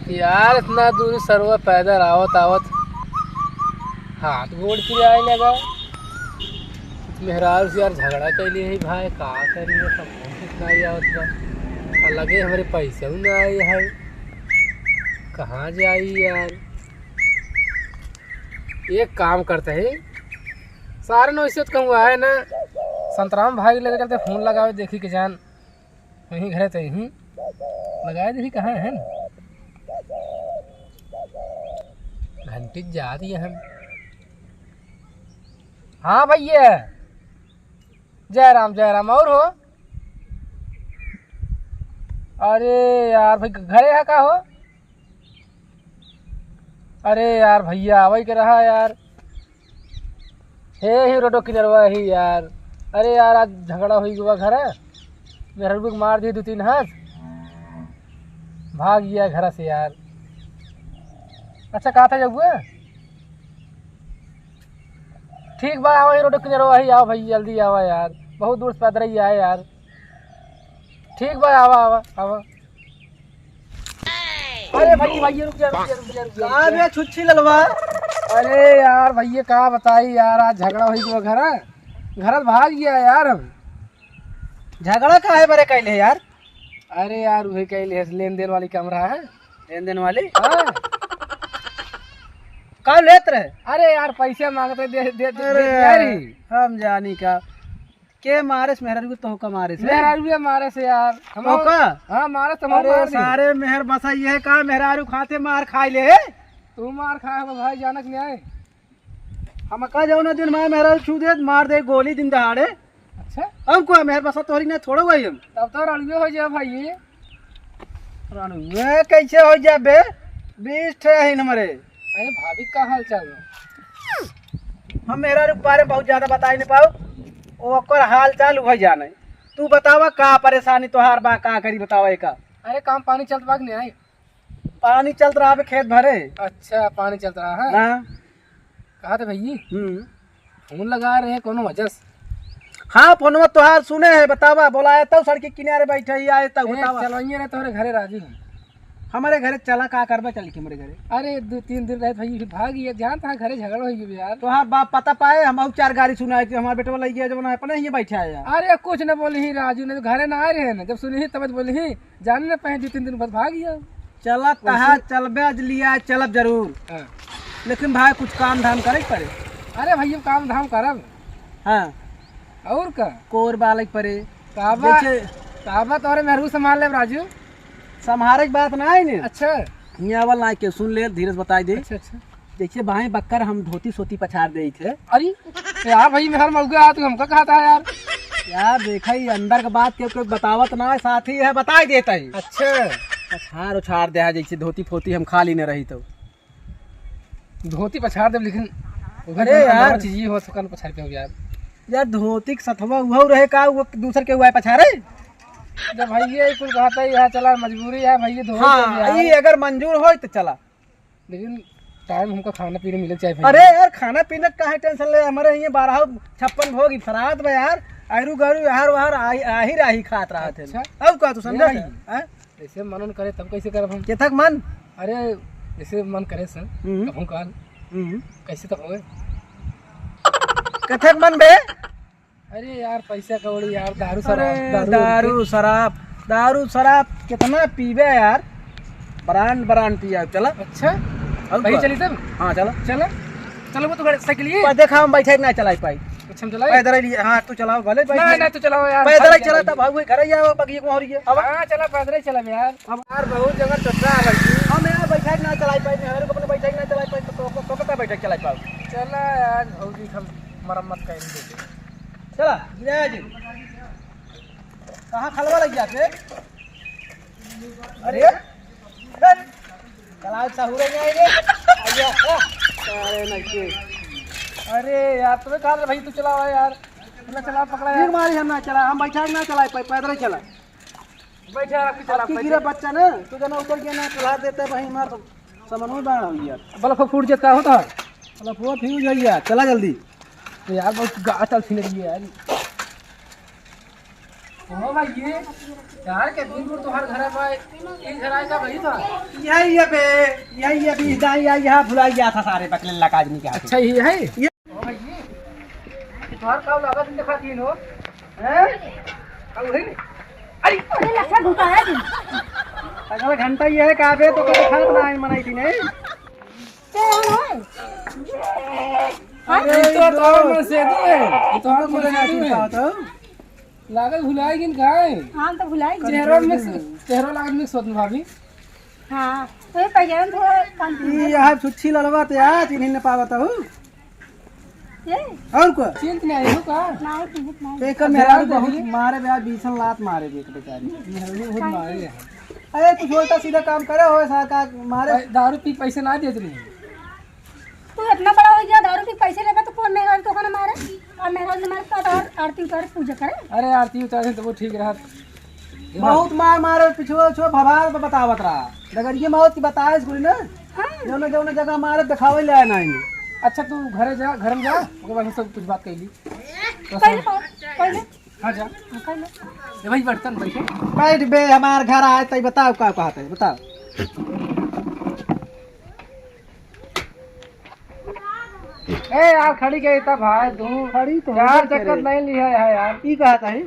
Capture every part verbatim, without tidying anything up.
यार, इतना दूर सरवा पैदल आवत आवत हाथ गोड़ पिराए लगा। मेहरारू से यार झगड़ा कैले है भाई, का करी, ये सब फोन कितना ही आवत बा। और लगे हमरे पैसे भी ना आए है, कहाँ जाई यार। एक काम करते हैं, सारे नौ इज्जत कहूँ है ना, संतराम भाई के लगे चलते फोन लगावे, देखी के जान वहीं घरे तो यहीं लगाए दे, कहाँ है ना? घंटी जा रही है हम। हाँ भैया, जय राम, जय राम। और हो? अरे यार भाई, घरे है का हो? अरे यार भैया, आवई के रहा यार। हे ही रोडो किनरवा ही यार। अरे यार, आज झगड़ा होई गवा घर। मेहररुआ के मार दी दो तीन हाथ, भाग गया घर से यार। अच्छा, कहा था जगुआ? ठीक बा, आवा ही रोडो किनरवा ही, आवा भाई, जल्दी आवा यार, बहुत दूर से पैदल ही आए यार। ठीक बा, आवा, आवा, आवा। अरे भाई, भाई, रुक जा, रुक जा, रुक जा, रुक जा, का रुक जा। बे छुच्छी ललवा? अरे यार भैया, का बताई यार, आज झगड़ा होई गवा घर, घर भाग गया यार हम। झगड़ा काहे बरे कैले है यार? अरे यार, वही कैले है, लेन देन वाली काम रहा है। लेन देन वाली? हाँ। का लेत रहे? अरे यार, पैसे मांगते दे, दे, दे, अरे दे, दे रही। हम जानी का। के मारे से मेहरारू के, तोहका मारे से? मेहरारू के मारे से यार। हम तोहका? हाँ, मारे से हम अरे मार दी। सारे मेहर बसा ये है का मेहरारू खाते मार खाई ले? तू मार खाए हो भाई, जानक नहीं आए। हमका जौना दिन मार मेहरारू छू दे, मार दे गोली दिन दहाड़े। अच्छा? हम को मेहर बसा तोहरी ना छोड़ो भाई हम। तब तो रणवे हो जाए भाई। रणवे कैसे हो जाबे? बीस ठे है हमारे। अरे भाभी का हाल चाल बा? हम मेहरारू के बारे में बहुत ज्यादा बताई नहीं पाऊ, ओकर हाल चाल उहे जाने। तू बतावा का परेशानी तोहार बा, का करी बतावा एका। अरे काम पानी चलत बा कि नहीं आई? पानी चलत रहा बे खेत भरे। अच्छा पानी चलत रहा है? हाँ। कहा था भैया? हम्म। फोन लगा रहे हैं कोनो वजह से? हाँ, फोनवा तोहार सुने है, बतावा, बोलाए तब सड़क के किनारे बैठे ही आए तब ए, बतावा। चलवाइए रे तोहरे घरे राजू। हमारे घरे चला, का करबे चल के हमारे घरे? अरे, दो तीन दिन रहे भाई, फिर भाग गया, जानता है घरे झगड़ा हो गया यार। तोहार बाप पता पाए, हम और चार गाड़ी सुनाए कि हमारे बेटवा लग गया, जब अपने ही बैठे आया। अरे, कुछ न बोली ही राजू, नहीं तो घरे ना आ रहे हैं ना, जब सुनी ही तब बोली ही, जाने ना पाए, दो तीन दिन बाद भाग गया। चला, वैसे तहा चलबे, आज लिया चलब जरूर। हाँ। लेकिन भाई, कुछ काम धाम करे के पड़े। अरे भैया, काम धाम करब। हाँ। और का? कोर बालक परे। ताबा, जैसे ताबा तोहरे मेहरू संभाल लेब राजू। संभारे के बात ना है ने। अच्छा। हियाँ वाला ना के सुन ले, धीरे से बताई दे। अच्छा, अच्छा। जैसे भाई बक्कर हम धोती सोती पछाड़ दे थे। अरे यार भाई, मेहर मौका आ, तू हमका कहता है यार। यार देखा, ये अंदर के बात क्यों, क्यों बतावत ना है, साथी है, बताई देता है। अच्छा। पछाड़ उछाड़ दे है, जैसे धोती फोती हम खा ली न रही तो। धोती पछाड़ देब, लेकिन ओकर अरे जौन अंदरवा यार। चीज ये हो सकल पछाड़ के हो यार। यार धोती के सथवा उहौ रहे का, वो दूसर के हुआ है पछाड़े? जब भाई ये कुल कहता है, यहाँ चला मजबूरी है भाई, ये धोती हाँ, यार। ये अगर मंजूर हो तो चला। लेकिन टाइम हमको खाना पीने मिले चाहे भाई। अरे यार खाना पीने का काहे टेंशन ले, हमारे ये बारह छप्पन भोग इफरात बा यार, आयरू गरू यार वहार आही, आही राही खात रहा थे। अच्छा। अब का तू ए समझा भाई। था? हैं? जैसे मन उन करे तब कैसे करब हम? केथक मन? अरे, जैसे मन करे से, हम्म। कहूँ काल, हम्म। कैसे तक होए? कथक मन बे? अरे यार, पैसा कौड़ी यार, दारू शराब, अरे, दारू दारू शराब, दारू शराब कितना पीबे यार? ब्रांड, ब्रांड पिया, चला। अच्छा? और भाई का? चली तब? हाँ, चला। चला। चलो, वो तो गाड़ी, साइकिल ये? पर देखा, हम बैठे ना चलाई पाई। अच्छा, हम चलाई? पैदल ही, हाँ, तू चलाओ, भले भाई। नहीं, नहीं, तू चलाओ यार। पैदल ही भाग चला, भाग तब भाग, घर ही आओ, बगिए को और ये। अब हाँ, चला, पैदल ही चला यार। अब यार, बहुत जगह चोटरा आ लगी। हम यार बैठा के ना चलाई पाई, मेहरारू को अपने बैठा के ना चलाई पाई, तो, तो, तो, तो कितना बैठा के चलाई पाओ? चला यार, भौजी, हम मरम्मत करेंगे। चला, गिरा जी। कहाँ खलवा लग जाते? अरे, चल। चला, साहुरे नहीं आए रे। आइया, आ। अरे, नहीं के। अरे यार, तुम्हें कहा था भाई, तू चलावा यार। चला, चला, पकड़ा यार। फिर मारी हम ना चला, हम बैठा के ना चला, पै-, पैदल ही चला। बैठा, आपकी चला, आपकी बैठा। गिरा बच्चा ना, तू जना उतर गया ना, चला देते भाई, मार तो समझ में बाहर हो गया। बल्ब फूट जाता होता। बल्ब वो फ्यूज हो गया, चला जल्दी। यार, बहुत गाछ आल छिन रही है यार। ओ भाई, ये यार, के दिन भर तोहार घर है भाई, ये घर आए का भाई था? यही है बे, यही है बे, दाई, यही यहाँ भुला गया था सारे बकलेल्ला का आदमी के हाथ। अच्छा, ये है? ये? ओ भाई, ये तोहार का लागत नहीं दिखा तीन हो? हैं? का वही नहीं? अरे, अरे, लच्छा घुसा है तू। अगला घंटा ये है, का बे, तो कभी खात ना आए, मनाई थी नहीं? ते हम है। अरे, ये तो तोहार मन से तू है, ये तोहार मन से तू है। लागत भुलाए गिन खाए। हाँ, तो भुलाए गिन। चेहरा में से, चेहरा लागत में सोत भाभी। हाँ, तो ये पहले हम थोड़ा कम ई यार छुच्छी लड़वा ते आज इन्हीं ने पावत हूँ। ये? और को? चिंत नहीं हो का? नहीं, चिंत नहीं। तो एक मेहरारू बहुत मारे बे, आज बीसन लात मारे बे एक बेचारी। ये बहुत मारे है। अरे कुछ उल्टा सीधा काम करे हो, ऐसा का मारे? दारू पी पैसे ना देत नहीं। तू इतना बड़ा हो गया, दारू पी पैसे लेबा तो कौन मेहरारू तो खाना मारे? और मेहरारू ने मारे तो और आरती उतारे, पूजा करे। अरे आरती उतारे तो वो ठीक रहा। बहुत मार मारे, पिछुआ उछुआ भगवान को बतावत रहा। डगरिया मौत की बताए इसको ना। हाँ। जौने जौने जगह मारे दिखावे ले आए नहीं। अच्छा तू घरे जा, घर में जा, ओके बाद सब कुछ बात कर ली। पहले कौन? पहले? हाँ जा। हाँ, पहले। ए भाई बर्तन बैठे। बैठ बे, हमार घर आए तई बताओ का कहत है, बताओ। ए यार, खड़ी गई तब भाई तू। खड़ी तो यार, होबे करे। चक्कर नहीं लिया है यार। ई कहत है?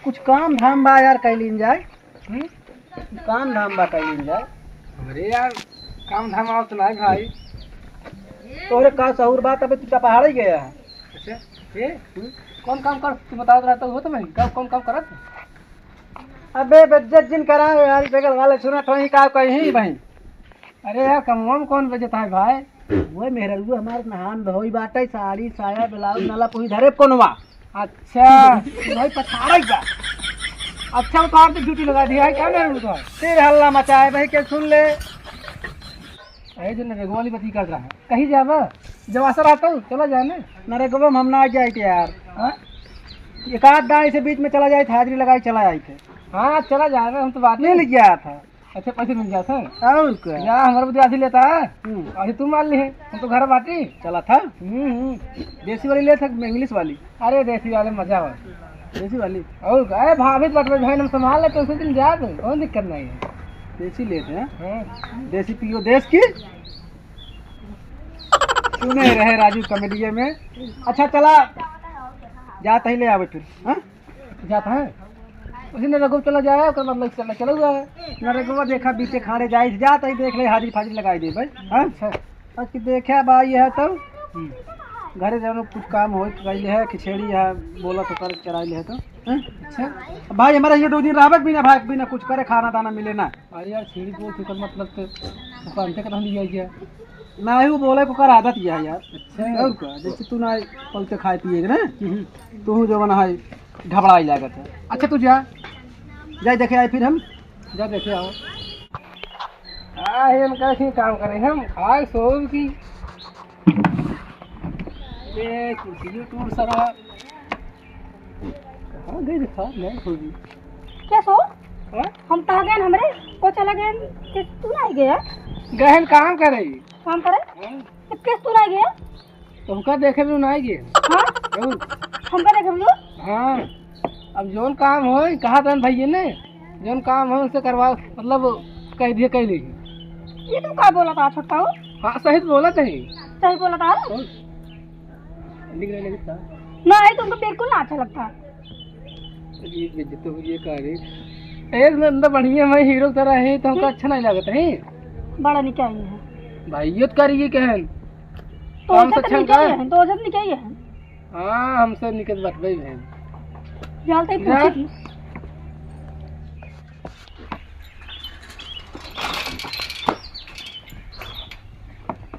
कुछ काम धाम बा यार, कैलीन जाए। हम्म? काम धाम बा, कैलीन जाए। अरे यार, काम धाम आवत नहीं भाई। तोहरे का सहूर बा, तबे तू चपहाड़े गया है। अच्छा, ये? हम्म? कौन काम कर, तू बतावत रहता हो तो मैं, का, कौन काम करत? अबे, बेइज्जत जिन करा यार, बगल वाले सुनत होई का कहीं भाई। अरे यार, कमवा में कौन बेइज्जत है भाई? वो मेहररुआ हमार नहान धोई बाटे, साड़ी, साया, ब्लाउज, नला कोई धरे कोनवा। अच्छा, भाई पछाड़े बा। अच्छा, वो तो आपने ड्यूटी लगा दिया है, क्या मेहररुआ तो है? फिर हल्ला मचाए भाई, के सुन ले। अरे जो नरेगवा वाली बती कर रहा है, कहीं जाबा? जब आसा रहता हूँ, चला जाए ना। नरेगवा में हम ना जाए थे यार। हाँ? एक आध दाई से बीच में चला जाए थे, हाजिरी लगाई चला जाए थे। हाँ, चला जाए, हम तो बात मिल नहीं गया था। अच्छा, पैसे मिल जात है। और का? या, हमारे बदे आधी लेता है। हम्म। आधी तू मार ली है, हम तो घर बाटी। चला था। हम्म, हम्म। देसी वाली ले था, इंग्लिश वाली? अरे, देसी वाले मजा आवा। देसी वाली? और का? अरे, भाभी तो बटवे भाई, हम संभाल लेते, उसी दिन जाए, कोई दिक्कत नहीं है। देसी लेते हैं? हाँ। देसी पियो, देश की। सुने रहे राजू कॉमेडिया में। अच्छा, चला, जाता ही ले आवे फिर, हाँ? जाता है। उसी नरेगो चला जाए, ओकर बाद लइके चला, चला हुआ है। नरेगवा देखा, बीचे खाड़े जाए, जाता ही देख ले, हाजिरी फाजिरी लगाई दे भाई। हाँ? अच्छा। बाकी देखा भाई, यह तो हम्म। घरे जानो, कुछ काम होई, कैले है, खिचड़ी है, बोला तो कर, चराई ले है तो। हाँ? अच्छा। भाई, हमारा ये दो दिन रहबे बिना भाई, बिना कुछ करे, खाना दाना मिले ना। अरे यार, छेड़ी बोल चुकल, मतलब तो वो पांते का धंधी है क्या? नाही, वो बोले को कर आदत यह है यार। अच्छा। और का, जैसे तू ना पलते खाए पिए के ना, हम्म। तू जो बना है, घबराई लागत है। अच्छा, तू जा। जा देखे आए फिर हम। जा देखे आओ। आ, ये इनका ही काम करे हम, खाए सोए की। ये कुर्सी टूट सरा। कहाँ गई रे? कहाँ गई होगी? क्या सो? हाँ? हम कहाँ गए हमरे? को चला गए? कि तू नहीं गया? गहन काम करे। काम करे? हाँ। तो किस तू नहीं गया? तुमका देखे भी नहीं गए। हाँ? जरूर। हमका देखे भी? हाँ। अब जौन काम होई, कहा था भैया ने, जौन काम होई उनसे करवा, मतलब कह दिए, कह ली। ये तू का बोला था छोटका हो? हाँ, सही तो बोला था। सही बोला था? कौन? निकले, निकले था। नहीं, तुमको बिल्कुल ना अच्छा लगता। ये बेइज्जत हो गई, ये का रे? एक नंबर बढ़िया, मैं हीरो की तरह है, तो हमको हम्म। अच्छा नहीं लगता है। बड़ा निकाई है। भाई, ये तो करिए कहन। तो हम उसे तो अच्छा निकाई का? है, तो उसे तो निकाई है। हाँ, हमसे निकल बटवे बहन। जालते ही जा। पूछी थी।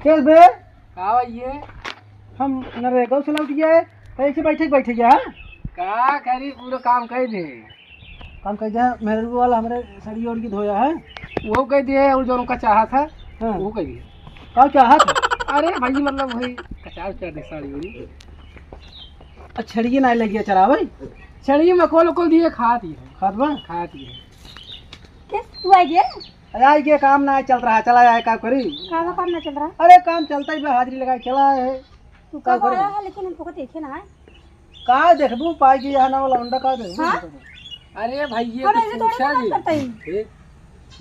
चल बे। का भैया? हम नरेगा से लौट गया है, तो ऐसे बैठे बैठे गया है। का करी, पूरा काम कर दे। काम कर दिया, मेहररू वाला हमरे साड़ी ओढ़ के धोया है। वो कह दिए, और जो उनका चाहा था, हाँ। वो कह दिए। का चाहा था? अरे भाई, मतलब वही कचार कर दे साड़ी ओढ़ी। अच्छा, छड़िए ना लगिया चरावे? छड़िए में कोल कोल दिए, खात ही है। खात बा? खात ही है। किस तू आ गया? अरे, आई के काम ना चल रहा, चला जाए, का करी? का काम ना चल रहा? अरे, काम चलता ही बा, हाजिरी लगाए चला है। तू का का करे? बड़ा है, लेकिन हमको देखे ना है। का देखबू, पाई कि यहाँ ना वाला लौंडा का देखबू? हाँ? अरे भाई, ये हम तो ऐसे थोड़ी पूछा ना जी। करते हैं। ए,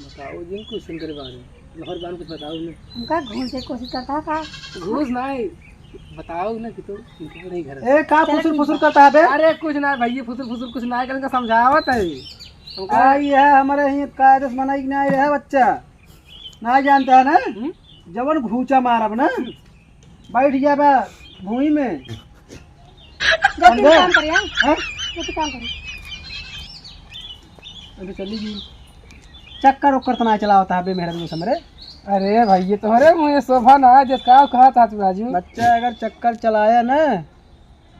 बताओ जिन कुछ सुन कर बारे में। लहर बार कुछ बताओ ना। हमका घूस के कोशिश करता है का? घूस नहीं, बताओ ना कि तो इनको नहीं घर। ए, का चलो फुसुर ठीक फुसुर बा। करता है बे? अरे कुछ ना भैया, फुसुर फुसुर कुछ ना करेंगे, समझावत है। हमका आ, ये है हमारे यहाँ कायदे से मनाई कि नहीं रहे बच्चा। ना जानता है ना? हम्म? जवन घूचा मारब ना, हम्म। बैठ जाबा भूमि में। जो तू समझे? काम करिया। हाँ? जो तू काम करिया। अबे चली जी। चक्कर ओक्कर तना चलावता है बे मेहरा दूसरे हमरे। अरे भाई, ये तोहरे मुँह ये शोभा ना है, देख का कहा था तू राजू? बच्चा अगर चक्कर चलाया ना,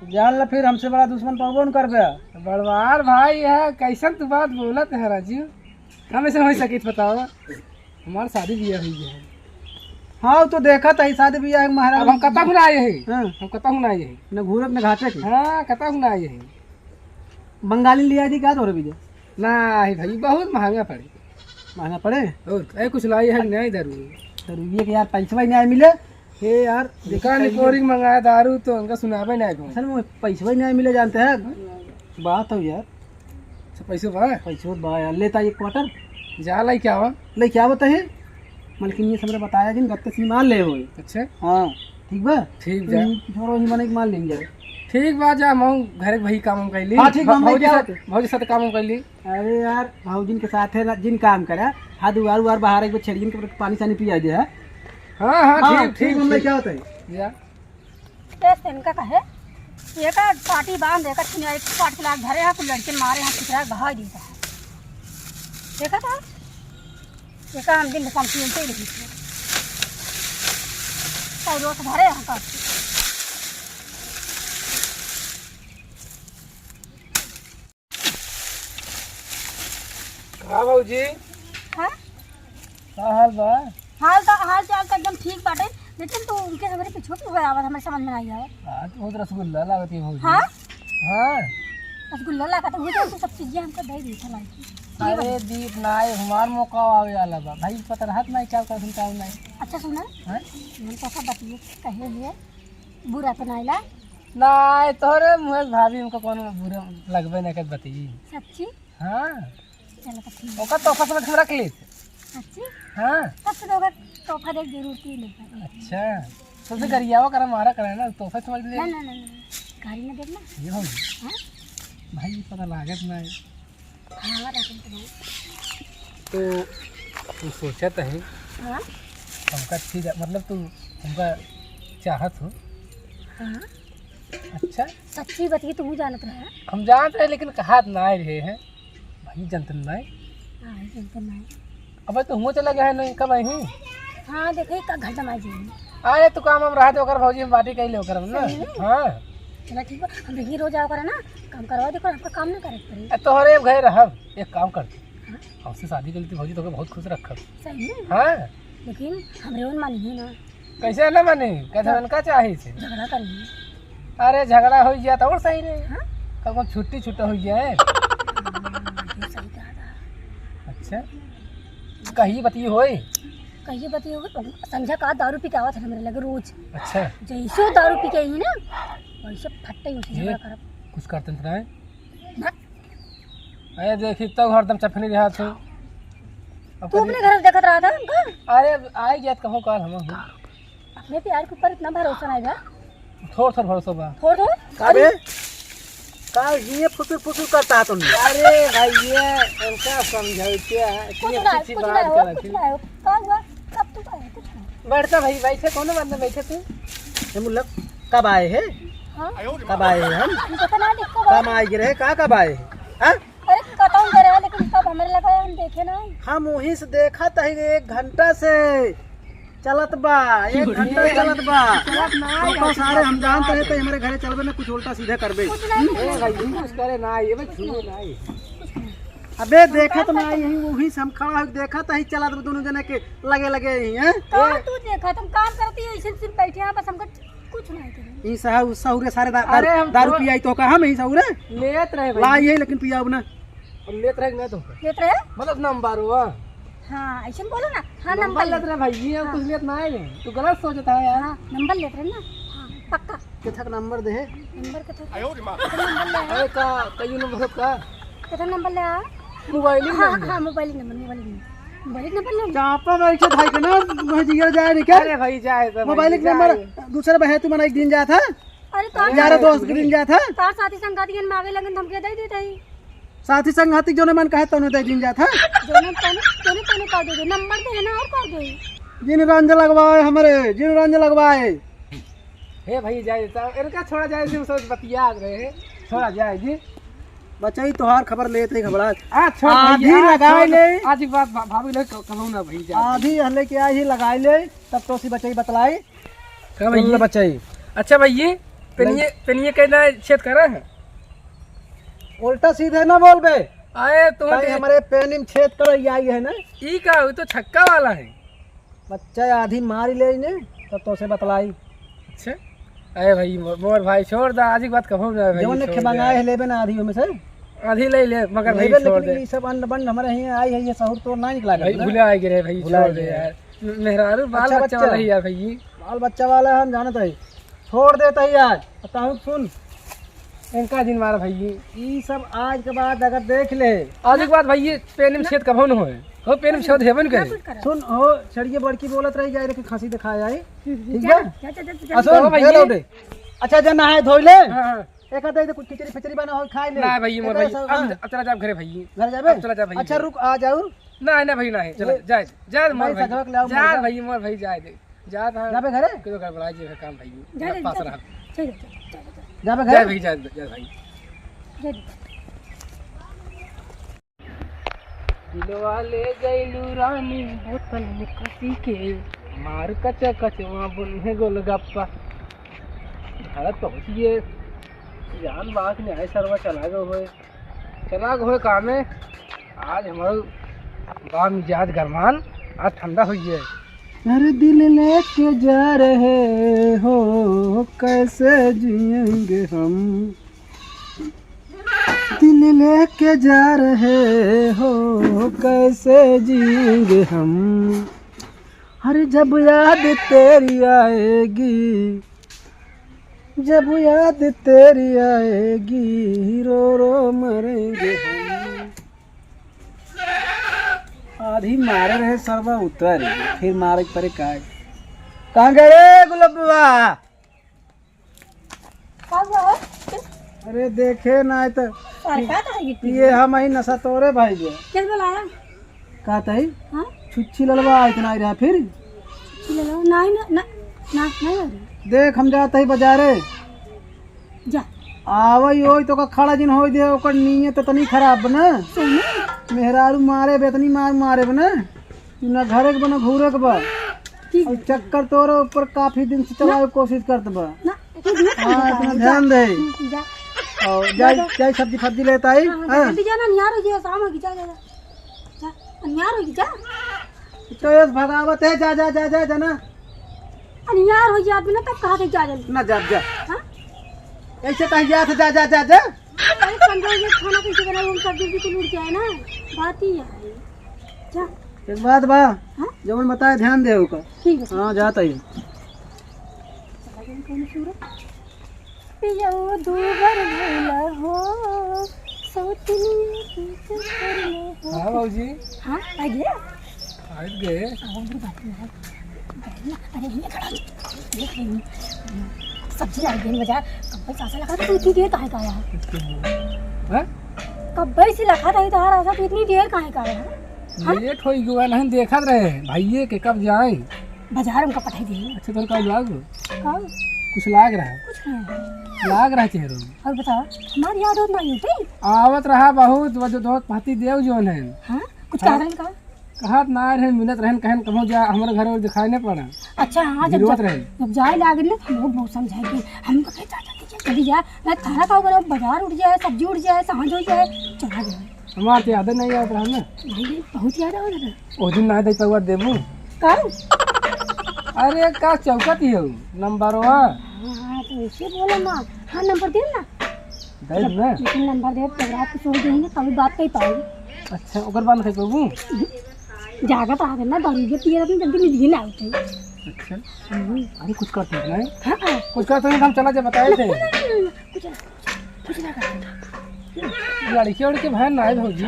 जान ला फिर हमसे बड़ा दुश्मन पौबो न करबे। बड़वार भाई, यह कैसन तू बात बोलत है राजू? हम ऐसे हो सकित बताओ, हमार शादी बियाह हुई है। हाँ, तो देखा था शादी बियाह है महाराज। अब हम कतहु ना आए हैं। हाँ। हम कतहु ना आए हैं। न घूरत न घाटे के। हाँ, कतहु ना आए हैं। बंगाली लिया दी का तोरे बीजे? ना है भाई, बहुत महंगा पड़े। महंगा पड़े? और ए, कुछ लाई है नहीं दारू। दारू ये कि यार पैसवा ही नहीं मिले। हे यार, दुकान देखिए, रिपोर्टिंग मंगाया दारू तो उनका सुनावे नहीं को। असल में पैसवा ही नहीं मिले जानते हैं। बात हो यार। अच्छा, पैसो बा? पैसो बा यार, लेता एक क्वार्टर। जा लाई क्या हुआ? ले क्या बताए? मलकिन ये सबने बताया जिन गत्ते से माल ले होए। अच्छा। हाँ, ठीक बा? ठीक बा। हम्म, छोड़ो ही मने एक माल लेंगे। ठीक बा, जा मऊ घर के भाई काम हम कैली। हाँ, ठीक बा, हम भौजी जाओ। साथ, भौजी साथ काम हम कैली। अरे यार, भौजिन के साथ है ना, जिन काम करे, हाथ उगार उगार बाहर एक बार छेड़ियन के पानी सानी पिया दे है। हाँ, हाँ, हाँ, ठीक, ठीक, ठीक, हम ठीक। क्या होता है? जा। ए, से इनका कहे, एका पार्टी बांध, एका छिनिया, एक पार्टी लाग धरे हैं, कुल लड़के मारे हैं, पिछड़ा भाग देता है। देखा था? एका हम दिन भर पंक्ति उनसे ही लिखी थी। कई रोज धरे हैं का? का भौजी? हाँ? का हाल बा? हाल तो, हाल चाल तो एकदम ठीक बाटे, लेकिन तू उनके हमरे पीछे क्यों है आवत, हमरे समझ में नहीं आवे। आज बहुत रसगुल्ला लागत है भौजी। हाँ? हाँ। रसगुल्ला लागत है, वो तो सब चीजें हमको दे दी था लाइकी। ये अरे वाली। दीप ना आए, हमार मौका आवे वाला बा। भाई पता रहत नहीं क्या करथन, क्या नहीं। अच्छा सुना, हाँ? हम तो सब बतिये कहे लिए, बुरा तो नहीं ला। नाय, तोहरे मुँह से भाभी हमको कोनो बुरा लगबे नहीं करत बतिये। सच्ची? हाँ। चलो तो ठीक। ओकर तोहफा समझ के रख ली। सच्ची? हाँ। तब से तो ओकर तोहफा देख जरूरत ही नहीं पड़े। अच्छा। तुमसे गरियावा करा, मारा करा ना, तोहफा समझ ले। ना, ना, ना, ना। गाड़ी में देखना। ये हो। हाँ? भाई, ये पता लागत ना है। हाँ, रखन तो भाई। तो तू सोचत है, हाँ? हमका ठीक है, मतलब तू हमका चाहत हो? हाँ। अच्छा? सच्ची बतिये तू जानत रहे? हम जानत रहे, लेकिन कहात ना रहे हैं। भाई जनतन ना है। हाँ, जनतन ना है। अबे तो हुआ चला गया है नहीं, कब आई हूँ? हाँ, देखे का घंटा मार जी। अरे तू काम हम रहा तो ओकर भौजी हम बाटी कइले ओकर हम ना। सही में? हाँ। चला ठीक बा, हम देखी रोज आओ करे ना, काम करवा दे, पर हमका काम ना करे के पड़ी। ए, तोहरे घर रहब, एक काम कर। हाँ? हमसे शादी कर लेती भौजी, तोके बहुत खुश रखब। सही में? हाँ। लेकिन हमरे ओन मानी है ना। कैसे ना मानी? कैसे हाँ। उनका चाही से? झगड़ा करी। अरे झगड़ा हो गया तो और सही रहे। हाँ? कब कब छुट्टी छुट्टा हो गया है? हाँ, ये सही कहा था। अच्छा। कही बतिये होई? कहिए बतिये होई, संझा का दारू पी के आवत है मेरे लगे रोज। अच्छा। जैसे वो दारू पी के आई ना, वैसे फट्टे ही उसे ये झगड़ा करब। कुछ करते नहीं है? ना। अरे देखी, तब हरदम चफनी रहा तू। अब तू कभी अपने घर देखत रहा था हमका? अरे, आई जात कहूँ काल हम हूँ। अपने प्यार के ऊपर इतना भरोसा नहीं बा? थोड़ थोड़ भरोसा बा। थोड़ थोड़? का बे? का ये फुसुर फुसुर करता है तुमने? अरे भाई, ये उनका समझाओ क्या? इतनी कुछ अच्छी ना, अच्छी कुछ बात ना हो, करत कुछ थी। ना हो। का हुआ? कब तू आया? कुछ ना। बैठता भाई, बैठे, कोनो बात ना, बैठे तू। ए मुल्ला, कब आए हैं? हाँ? कब आए हैं हम? हमको तो ना दिखता बा। कब आए गिरे? का कब आए हैं? हाँ? अरे, कतहूँ करे है, लेकिन कब हमरे लगा हम देखे ना। हम वहीं से देखा तही एक घंटा से चलत बा, एक घंटा से चलत बा। चलत ना तो है, सारे हम जानते हैं तो हमारे घरे चलबे ना, कुछ उल्टा सीधा करबे। कुछ नहीं, ए भाई, कुछ करे ना, ये भाई छुए ना। अबे देखा तो ना, यही वहीं से हम खड़ा हो देखा तही चलत बा दोनों जने के लगे लगे यही है। कहाँ तू देखा, तुम काम करती है, इसे सिर्फ बैठे हैं, बस हमको कुछ नहीं करे। ई सहा-, सहुरे सारे दा-, अरे दारू, हम दारू थोड़ा पियाई तो का हम ई सहुरे? लेत रहे भाई। ला ये लेकिन पियाब ना। हम लेत रहे कि ना तो? लेत रहे? मतलब नंबर हुआ। हाँ, ऐसे बोलो ना। हाँ, नंबर नंबर लेत रहे भाई, ये हम हाँ। कुछ लेत ना आए। तू गलत सोचता है यार। हाँ, नंबर लेत रहे ना। हाँ, पक्का। केथक नंबर दे। नंबर केथक? अरे का, कहियो नंबर का? केथक नंबर ले आ। मोबाइल ही हाँ, नंबर। हाँ, मोबाइल नंबर, मोबाइल नंबर। मोबाइल नंबर ले। चापा बैठे भाई के ना, मैं जिया जाए नहीं क्या? अरे भाई जाए तो मोबाइल भाई, नंबर जाए। दूसरे बहे तू मना एक दिन जात है। अरे तो यार दोस्त के दिन जात है। तार साथी संगाती मांगे लगन धमके दे देते ही। साथी संगाती जोने मन कहे तोने दे दिन जात है। जोने तोने, तोने तोने का दे दे, नंबर दे ना और का दे। जिन रंज लगवाए हमरे, जिन रंज लगवाए। हे भाई जाए, तो इनका छोड़ा जाए, जो सब बतिया रहे हैं, छोड़ा जाए जी। बचाई तोहार खबर लेत है घबरा। आ, छोड़ आधी भैया, आ, लगाए छोड़। ले। आज एक बात भा-, भाभी लोग क-, कहूँ ना भाई जाए। आधी हले के आई ही लगाए ले, तब तो सी बचाई बतलाई। का सुन ले भैया? बचाई। अच्छा भैया, पेनिये, नहीं। पेनिये कहना छेद करा है। उल्टा सीधे ना बोल बे। आए तो भाई, हमारे पेनी में छेद कर आई है ना। ई का, वो तो छक्का वाला है। बच्चा आधी मार ले इन्हें, तब तो से बतलाई। अच्छा, अरे भाई, मो-, मोर भाई, छोड़ दा, आज की बात कहो ना भाई, जवन ने छोड़ दे खेबांगा यार। है, लेबे ना आधी में से। आधी ले ले, मगर भाई, लेबे, छोड़ लेकिन दे। ये सब अंड बंड हमारे यहाँ आई है, ये सहूर तो ना निकला भाई, करता ना। भुला आ गए रे भाई, भुला छोड़ दे गए। यार। मेहरारू बाल अच्छा, बच्चा बच्चा। वाला ही यार भाई। बाल बच्चा वाला हम जानत है, छोड़ देता ही आज। अब ताहू सुन, इनका जिन मार भाई। ई सब आज के बाद अगर देख ले। आज के बाद भाई, ये पेन में छेद कभो न होए। हो, पेन में छेद हेबे न करे। सुन, हो, छड़िए बड़की बोलत रही जाए, लेकिन खांसी दिखाए आई। हम्म, ठीक जा, बा? जा, जा, जा, जा। आ, सुन, कहो भाई। ए लौटे। अच्छा, जा नहाए धोई ले। हाँ, हाँ। एक आध कुछ खिचड़ी फिचड़ी बना हो, खाए ले। ना भाई, मोर एक भाई, सब, अब, हाँ। अब चला जाब घरे भाई। घर जाबे? अब चला जाब भाई। अच्छा, रुक, आ जाऊ। ना, ना भाई, ना, चला, ए, जाए, जाए, मोर भाई भाई। सजवा के लाओ, जाए मर जा। भाई, मोर भाई, जाए दे। जात है। जाबे घरे? कहियो गड़बड़ा जे है काम भाई। जा, जा, पास जा, रहा। जा, जा, जा, जा, जा। जाबे घरे? जा भाई, जा, जा भाई। जा, जा। दिलवा ले गइलू रानी बोतल में कसी के, मार कच कचवा बुन्हे गोलगप्पा। भारत पहुँचिए, जान बात नहीं आए सरवा चला गए होए। चला गए कामे, आज हमार बा मिजाज गरमान, आज ठंडा होइ गया। अरे दिल लेके जा रहे हो, कैसे जिएंगे हम? दिल लेके जा रहे हो, कैसे जिएंगे हम? अरे जब याद तेरी आएगी, जब याद तेरी आएगी, रो रो मरेंगे हम। आधी मारे रहे सरवा उतर, फिर मारे के परे काय। कहाँ गए रे गुलबवा? का हुआ हो? अरे देखे ना है तो सरका तो है ये पिए हम ही नशा तोरे भाई जे। किस बुलाया? का तई? हाँ? छुच्छी ललवा इतना ही रहा फिर? छुच्छी ललवा? नहीं, ना, ना, ना, नहीं आ रही। देख, हम जात ही बजारे। जा। आवई होई तो का खड़ा जिन होई दे, ओकर नीयत तनी खराब बा ना। सही में? मेहरारू मारे बे, इतनी मार मारे बे ना। तू ना घरे के बा, ना घूरे के बा। ठीक और है। चक्कर तोरे ऊपर काफी दिन से चलावे ना। कोशिश करत बा। ना, ठीक है, हाँ, ना, इतना जा। ध्यान दे। जा। और जा, जाए, जा। जाए सब्जी फब्जी लेता आई। हाँ, हाँ, हाँ। जल्दी जा ना, निहार हो गया, शाम हो गई, जा, जा, जा। जा, निहार हो गई, जा। तो ये भगावत है, जा, जा, जा, जा, जा ना। निहार हो गया, बिना तब कहा थे, जा जल्दी। ना, जा, जा। हाँ? ऐसे कह गया था, जा, जा, जा, जा। अरे, पंद्रह बजे खाना कैसे बनाई, हम सब्जी भी तो लूट के आए ना, बात ही है। जा। एक बात बा, हाँ? जवन बताए ध्यान दे ओका। ठीक है। हाँ, जाता ही। पियऊ दूबर भइला हो, सौतनी के चक्कर में हो। हाँ, बाबूजी। हाँ, आ गया? आ गए। आओ, मेरी बात सुनो। अरे, ये खड़ा हो। देख रही हूँ। सब्जी लाई गई बाजार। कब से आशा लगा था, तू इतनी देर काहे का आया है? हाँ? कब से लगा था, इधर आशा, तू इतनी देर काहे का आया है? हाँ? लेट हो गया, नहीं देखत रहे भैये के कब जाए। बाजार हमका पठाई दे। अच्छा, तोर का लाग? का? कुछ लाग रहा है? कुछ नहीं। लाग रहा चेहरे में। और बताओ, हमारी याद होत नहीं होती? आवत रहा बहुत, वो जो दोस्त पति देव जो है। हाँ? कुछ हाँ। कह रहे हैं का? कहत ना रहे, मिलत रहन, कहन कहूँ जा, हमारे घर और दिखाई नहीं पड़ा। अच्छा, हाँ, जब गिरवत जा-, रहे। जब जाए लागे ना, तो हम लोग बहुत समझाएंगे। हम तो कहते, "जा, जा, जा, चली जा, ना थाना का ऊपर बाजार उठ जाए, सब्जी उठ जाए, सांझ हो जाए, चला जाए।" हमार तो याद नहीं आवत रहा ना। नहीं, नहीं, बहुत याद आवत रहा। ओ दिन ना दे पउआ देबू। का? अरे का चौकत ही हो, नंबरवा। हाँ, हाँ, तो ऐसे बोला ना। हाँ, नंबर दे ना। दे जब ना। लेकिन नंबर दे, तो रात को सो गई ना, कभी बात नहीं पाई। अच्छा, ओकर बाद नहीं पाबू? जागत आ गए ना, दारू के पिए रहते, जल्दी निकल आते। अच्छा। अरे कुछ करत नहीं। हाँ, हाँ। कुछ करत नहीं, हम चला जा बताए थे। कुछ ना, कुछ ना करत। लड़की वड़की भैन ना है भौजी।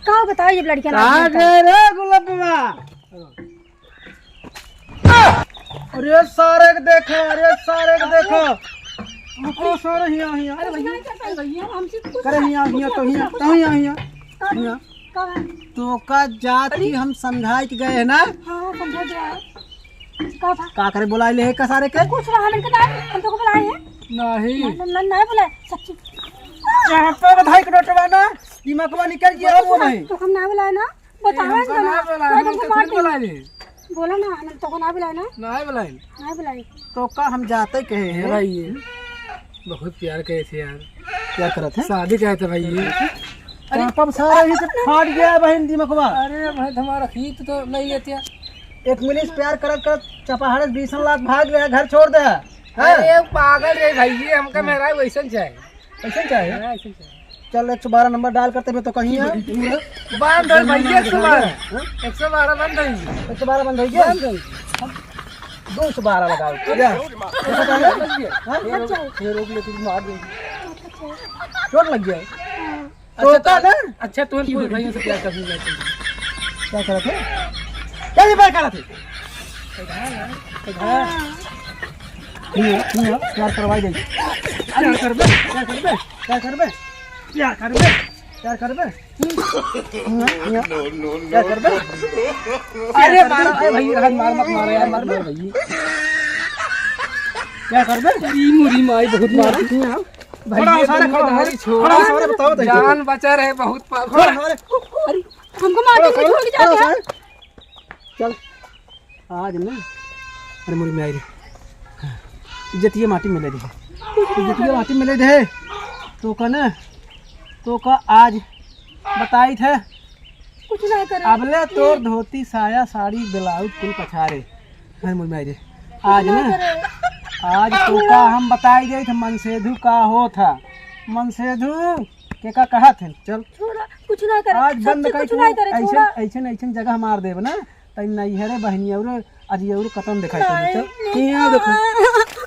का बताओ ये लड़कियां ना का आजकल? रे गुलाबवा? अरे सारे के देखो, अरे सारे के देखो। रुको सारे, हिया, हिया। अरे भैया, अरे भैया, हमसे कुछ करे हिया, हिया, तो हिया, तो हिया, हिया। का हिया। का है? तो का जात अरे। की हम समझाए के गए है ना? हाँ, समझा गया है। का था? का करे बुलाए ले है का सारे के? कुछ रहा हमन के ना, हम तो को बुलाए हैं। नहीं। नहीं, नहीं, नहीं बुलाए, सच्ची। यहाँ पे बधाई के नोटवा ना, दिमागवा निकल गया वो भाई। तो हम ना बुलाए ना। बताओ हमका ना। ना बोला, नहीं, हमका तो थोड़ी मार बोला देंगे। नहीं। बोला ना, हम तो को ना बुलाए ना। ना बुलाए। ना बुलाए। तो का हम जाते कहे हैं? भाई ये बहुत प्यार करे थे यार। क्या करत है? शादी करे थे भाई ये। अरे, पापा सारा ही तो फाट गया है बहन दिमागवा। अरे भाई, तुम्हारा खींच तो नहीं लेते। एक मिनट प्यार करत करत चपाहड़े बीस लाख भाग गया, घर छोड़ दे। हैं? अरे पागल रे भाई, ये हमका मेरा वैसन चाहे। कैसे चाहे? हाँ, ऐसे चाहे। चल, एक सौ बारह नंबर डायल करते में तो कहीं है। बंद है भैया, एक सौ बारह। हाँ? एक सौ बारह बंद है। एक सौ बारह बंद हो गया? बंद है। दो सौ बारह लगाओ। क्या? हाँ? ये रोक ले, तुझे मार देंगे। चोट लग गया है? हाँ। तो अच्छा, होता तो ना? अच्छा, तुम पूछ भैया से क्या करनी है? क्या करत है? क्या ये बात करत है? हाँ। नहीं, नहीं, प्यार करवाई दे। अरे, करबे, क्या करबे? क्या करबे? क्या करबे? क्या करबे? हम्म? क्या करबे? अरे, मारो, अरे भाई, रहन, मार मत मारो यार, मार, मार भाई। क्या करबे? अरे, मुरी माई बहुत मारती है। भाई, थोड़ा ये सारे दुनिया खड़ा हो, दारी छोड़। थोड़ा सारे बताओ, बताओ। जान बचा रहे बहुत पाप। थोड़ा सारे। अरे, हमको मार खड़ा, के खड़ा, छोड़ के खड़ा जाते हैं। सारे। चल, आज ना, अरे मोरी माई रे, इज्जतिया माटी मिले दे, इज्जतिया माटी मिले दे, तो का ना, तो का आज बताई थे, कुछ ना करे। अबले तोर धोती, साया, साड़ी, ब्लाउज कुल पछारे, अरे मोरी माई रे, आज ना, आज तो का हम बताई दे थे, मनसेधु का होत है, मनसेधु के का कहत है, चल। छोड़ा, कुछ ना करे, आज बंद सच्ची कर कुछ तू, ना करे, ऐसन, छोड़ा। ऐसन, ऐसन जगह मार देब ना, तई नैहरे बहनी और अजी और कतन दिखाई पड़ी, चल। नहीं, तू यहाँ देखो। नहीं।